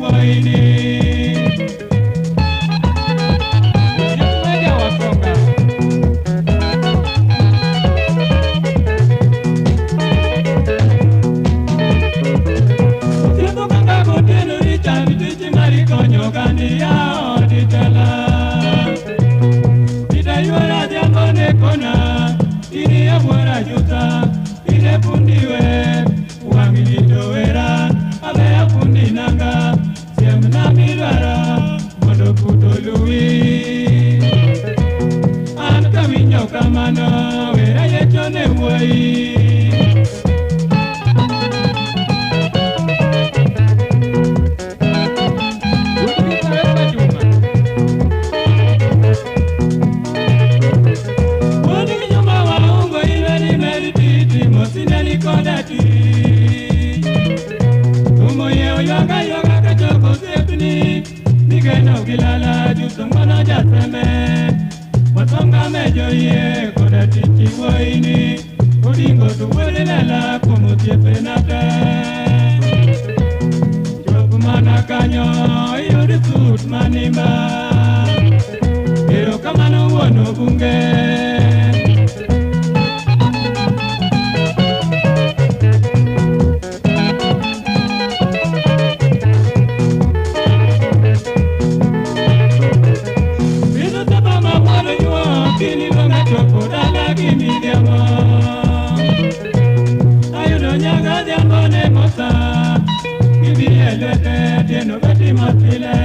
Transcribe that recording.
wuoyini. Osiep meja Wasonga. Odhiambo kaka gotieno Richard tich mari konyo oganda yawo od tela. Peter yuora Adhiambo ne kona, in iya wuora Juta, in e fundi wer, wang'ni to wera, abeya fundi nanga, siemna midwaro mondo kut oluwi. An kawinjo kamano, wera yecho ne wuoyi. Wuod Karesa Juma. Wuod gi Juma waungo ilweni mer titi mosineni koda tich. Umo yie oywaga aywaga kachoko osiepni, migeno gi lala juso ng'wono jaseme. Wasonga mejo yie koda tich wuoyini, Odingo to wuod lela kuom osiepena te. Chop mana kanyo iyud sut manimba. Erokamano wuon Obunge. Biso saba ma wuon nyuok kiniluonga chopo dala gi midhiambo. Ayudo nyaga Adhiambo ne mosa, gibiro e lwete Atieno betimo pile.